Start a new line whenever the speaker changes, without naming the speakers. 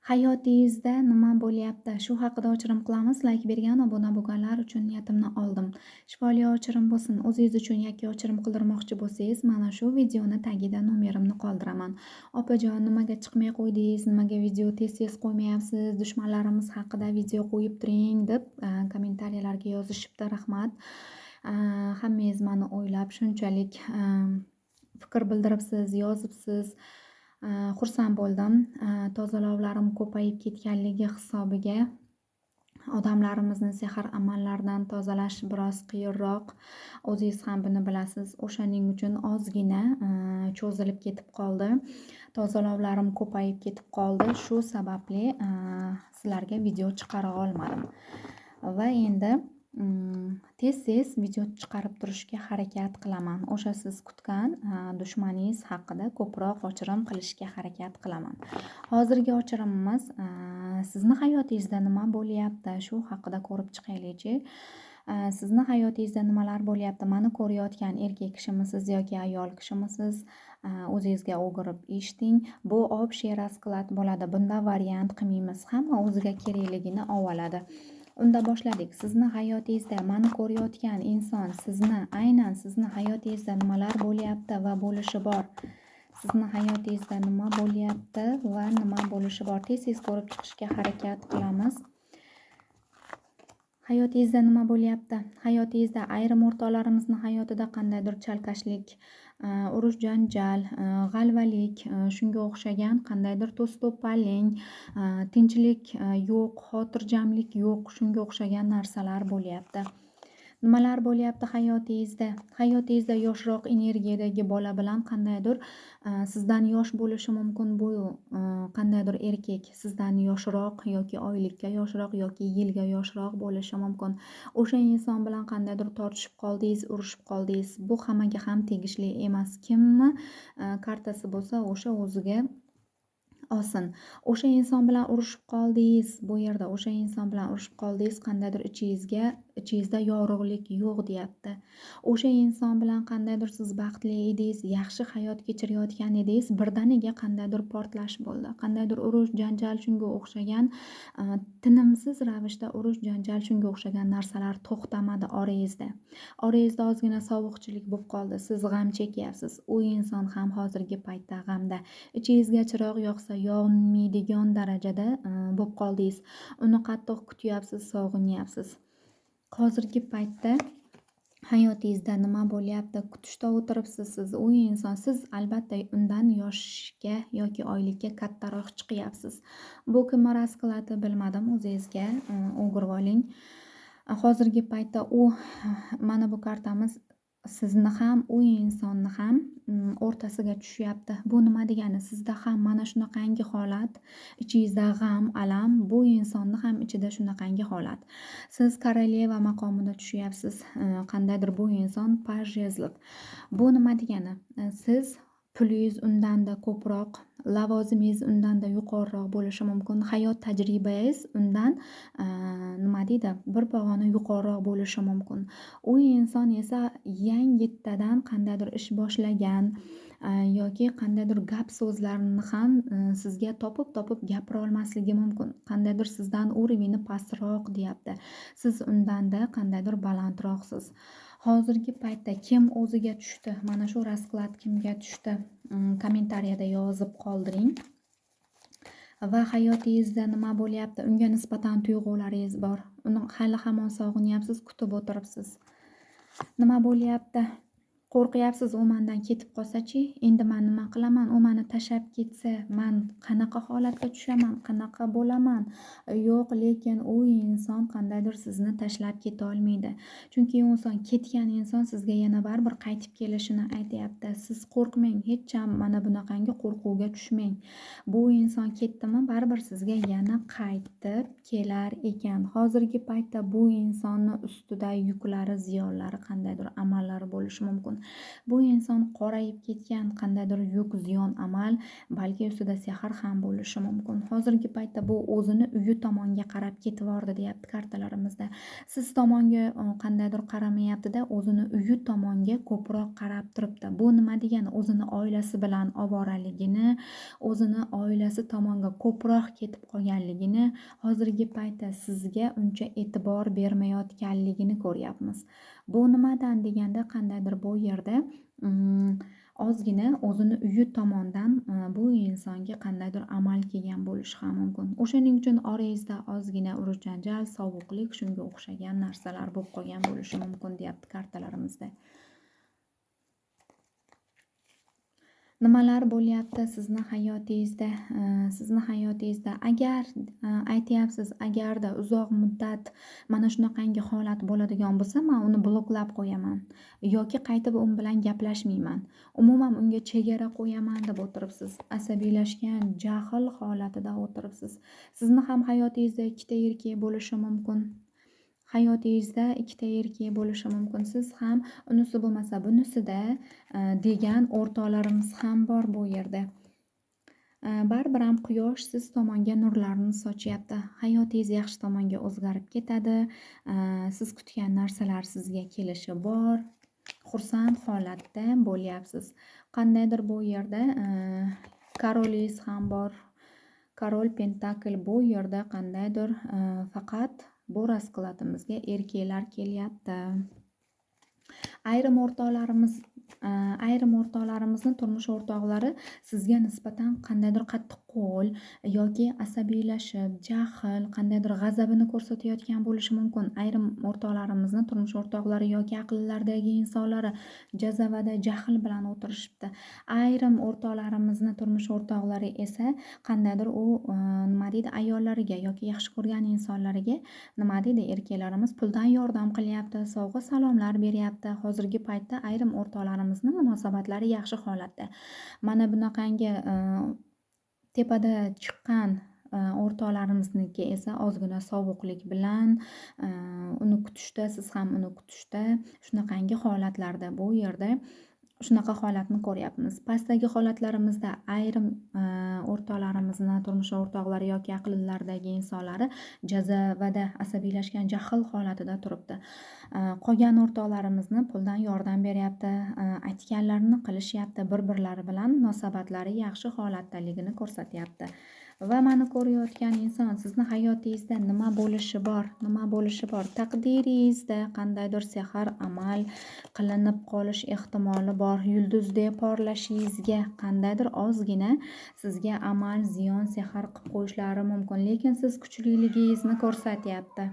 Hayotingizda nima bo'lyapti? Shu haqida ochirim qilamiz. Layk bergan, obuna bo'lganlar uchun niyatimni oldim. Shifoli ochirim bo'lsin. O'zingiz uchun yakka ochirim qildirmoqchi bo'lsangiz, mana shu videoni tagida nomerimni qoldiraman. Opajon, nimaga chiqmay qo'ydingiz? Nimaga video tez-tez qo'ymayapsiz? Dushmanlarimiz haqida video qo'yib turing deb kommentariyalarga yozishibdi. Rahmat. Hammangiz mani o'ylab shunchalik fikr bildiribsiz, yozibsiz. Xursand bo'ldim. Tozalovlarim ko'payib ketganligi hisobiga odamlarimizni sehr amallardan tozalash biroz qiyinroq. O'zingiz ham buni bilasiz. O'shaning uchun ozgina cho'zilib ketib qoldi. Tozalovlarim ko'payib ketib qoldi. Shu sababli sizlarga video chiqara olmadim. Va endi tez-tez video chiqarib turishga harakat qilaman. O'sha siz kutgan dushmaningiz haqida ko'proq ochirim qilishga harakat qilaman. Hozirgi ochirimimiz sizni hayotingizda nima bo'lyapti, shu haqida ko'rib chiqaylikchi. Sizni hayotingizda nimalar bo'lyapti? Mani ko'rayotgan erkak kishimisiz yoki ayol kishimisiz? O'zingizga o'girib eshiting. Bu общий расклад bo'ladi. Bunda variant qilmaymiz. Hamma o'ziga kerakligini oladi. Unda boshladik. Sizni hayotingizda mani ko'rayotgan inson sizni, aynan sizni hayotingizda nimalar bo'lyapti va bo'lishi bor? Sizni hayotingizda nima bo'lyapti va nima bo'lishi bor? Tez-tez ko'rib chiqishga harakat qilamiz. Hayotingizda nima bo'lyapti? Hayotingizda ayrim o'rtoqlarimizni hayotida qandaydir chalkashlik, urush janjal, g'alvalik, shunga o'xshagan qandaydir to's-to'paling, tinchlik yo'q, xotirjamlik yo'q, shunga o'xshagan narsalar bo'lyapti. Nimalar bo'lyapti hayotingizda? Hayotingizda yoshroq energiyadagi bola bilan qandaydir, sizdan yosh bo'lishi mumkin bu, qandaydir erkak sizdan yoshroq yoki oylikka yoshroq yoki yilga yoshroq bo'lishi mumkin. O'sha inson bilan qandaydir tortishib qoldingiz, urushib qoldingiz. Bu hammaga ham tegishli emas. Kimni kartasi bo'lsa, o'sha o'ziga olsin. O'sha inson bilan urushib qoldingiz, bu yerda o'sha inson bilan urushib qoldingiz, qandaydir ichingizda yorug'lik yo'q deyapti. O'sha inson bilan qandaydir siz baxtli edingiz, yaxshi hayot kechirayotgan edingiz, birdaniga qandaydir portlash bo'ldi. Qandaydir urush, janjal, shunga o'xshagan, tinimsiz ravishda urush, janjal, shunga o'xshagan narsalar to'xtamadi orangizda. Orangizda ozgina sovuqchilik bo'lib qoldi. Siz g'am chekyapsiz. U inson ham hozirgi paytda g'amda. Ichingizga chiroq yoqsa yonmaydigan darajada bo'lib qoldingiz. Uni qattiq kutyapsiz, sog'inyapsiz. Hozirgi paytda hayotingizda nima bo'lyapti? Kutishda o'tiribsiz siz. U inson, siz albatta undan yoshga yoki oylikka kattaroq chiqyapsiz. Bu kimni расклад i bilmadim, o'zingizga o'girib oling. Hozirgi paytda u, mana bu kartamiz sizni ham, u insonni ham o'rtasiga tushyapti. Bu nima degani? Sizda ham mana shunaqangi holat, ichingizda g'am, alam, bu insonni ham ichida shunaqangi holat. Siz королева maqomida tushyapsiz. Qandaydir bu inson паж жезлов. Bu nima degani? Siz pulingiz undanda ko'proq, lavozimingiz undanda yuqoriroq bo'lishi mumkin. Hayot tajribangiz undan, nima deydi, bir pog'ona yuqoriroq bo'lishi mumkin. U inson esa yangittadan qandaydir ish boshlagan, yoki qandaydir gap so'zlarni ham sizga topib-topib gapira olmasligi mumkin. Qandaydir sizdan уровень i pastroq deyapti. Siz undanda qandaydir balandroqsiz. Hozirgi paytda kim o'ziga tushdi? Mana shu расклад kimga tushdi? Kommentariyada yozib qoldiring. Va hayotingizda nima bo'lyapti? Unga nisbatan tuyg'ularingiz bor. Uni hali hamon sog'inyapsiz, kutib o'tiribsiz. Nima bo'lyapti? Qo'rqyapsiz, u mandan ketib qolsa-chi? Endi man nima qilaman? U mani tashlab ketsa, man qanaqa holatga tushaman? Qanaqa bo'laman? Yo'q, lekin u inson qandaydir sizni tashlab keta olmaydi. Chunki u inson, ketgan inson sizga yana baribir qaytib kelishini aytyapti. Siz qo'rqmang, hech ham mana bunaqangi qo'rquvga tushmang. Bu inson ketdimi, baribir sizga yana qaytib kelar ekan. Hozirgi paytda bu insonni ustida yuklari, ziyonlari, qandaydir amallari bo'lishi mumkin. Bu inson qorayib ketgan, qandaydir yuk, ziyon amal, balki ustida sehr ham bo'lishi mumkin. Hozirgi paytda bu o'zini uyi tomonga qarab ketvordi deyapti kartalarimizda. Siz tomonga qandaydir qaramayapti-da, o'zini uyi tomonga ko'proq qarab turibdi. Bu nima degani? O'zini oilasi bilan ovoraligini, o'zini oilasi tomonga ko'proq ketib qolganligini, hozirgi paytda sizga uncha e'tibor bermayotganligini ko'ryapmiz. Bu nimadan deganda, qandaydir bu yerda ozgina o'zini uyi tomondan bu insonga qandaydir amal kelgan bo'lishi ham mumkin. O'shaning uchun orangizda ozgina urush janjal, sovuqlik, shunga o'xshagan narsalar bo'lib qolgan bo'lishi mumkin deyapti kartalarimizda. Nimalar bo'lyapti sizni hayotingizda? Sizni hayotingizda agar aytyapsiz, agarda uzoq muddat mana shunaqangi holat bo'ladigan bo'lsa, men uni bloklab qo'yaman yoki qaytib u bilan gaplashmayman. Umuman unga chegara qo'yaman deb o'tiribsiz. Asabiylashgan, jahl holatida o'tiribsiz. Sizni ham hayotingizda ikkita erkak bo'lishi mumkin. Hayotingizda ikkita erkak bo'lishi mumkin. Siz ham unisi bo'lmasa bunisida degan o'rtoqlarimiz ham bor bu yerda. Baribir ham quyosh siz tomonga nurlarini sochyapti. Hayotingiz yaxshi tomonga o'zgarib ketadi. Siz kutgan narsalar sizga kelishi bor. Xursand holatda bo'lyapsiz. Qandaydir bu yerda karolingiz ham bor. Korol pentakl bu yerda qandaydir faqat bu raskladimizga erkaklar kelyapti. Ayrim o'rtoqlarimizni turmush o'rtoqlari sizga nisbatan qandaydir qattiqqo'l yoki asabiylashib, jahl, qandaydir g'azabini ko'rsatayotgan bo'lishi mumkin. Ayrim o'rtoqlarimizni turmush o'rtoqlari yoki aqllardagi insonlari jazavada jahl bilan o'tirishibdi. Ayrim o'rtoqlarimizni turmush o'rtoqlari esa qandaydir u nima deydi, ayollariga yoki yaxshi ko'rgan insonlariga nima deydi, erkaklarimiz puldan yordam qilyapti, sovg'a salomlar beryapti. Hozirgi paytda ayrim o'rtoqlarimizni munosabatlari yaxshi holatda. Mana bunaqangi tepada chiqqan o'rtoqlarimizniki esa ozgina sovuqlik bilan uni kutishda, siz ham uni kutishda, shunaqangi holatlarda bu yerda shunaqa holatni ko'ryapmiz. Pastdagi holatlarimizda ayrim o'rtoqlarimizni turmush o'rtoqlari yoki aqllardagi insonlari jazavada, asabiylashgan, jahl holatida turibdi. Qolgan o'rtoqlarimizni puldan yordam beryapti, aytganlarini qilishyapti, bir-birlari bilan munosabatlari yaxshi holatdaligini ko'rsatyapti. Va meni ko'rayotgan inson, sizni hayotingizda nima bo'lishi bor? Nima bo'lishi bor? Taqdiringizda qandaydir sehr amal qilinib qolish ehtimoli bor. Yulduzday porlashingizga qandaydir ozgina sizga amal, ziyon, sehr qilib qo'yishlari mumkin, lekin siz kuchliligingizni ko'rsatyapti.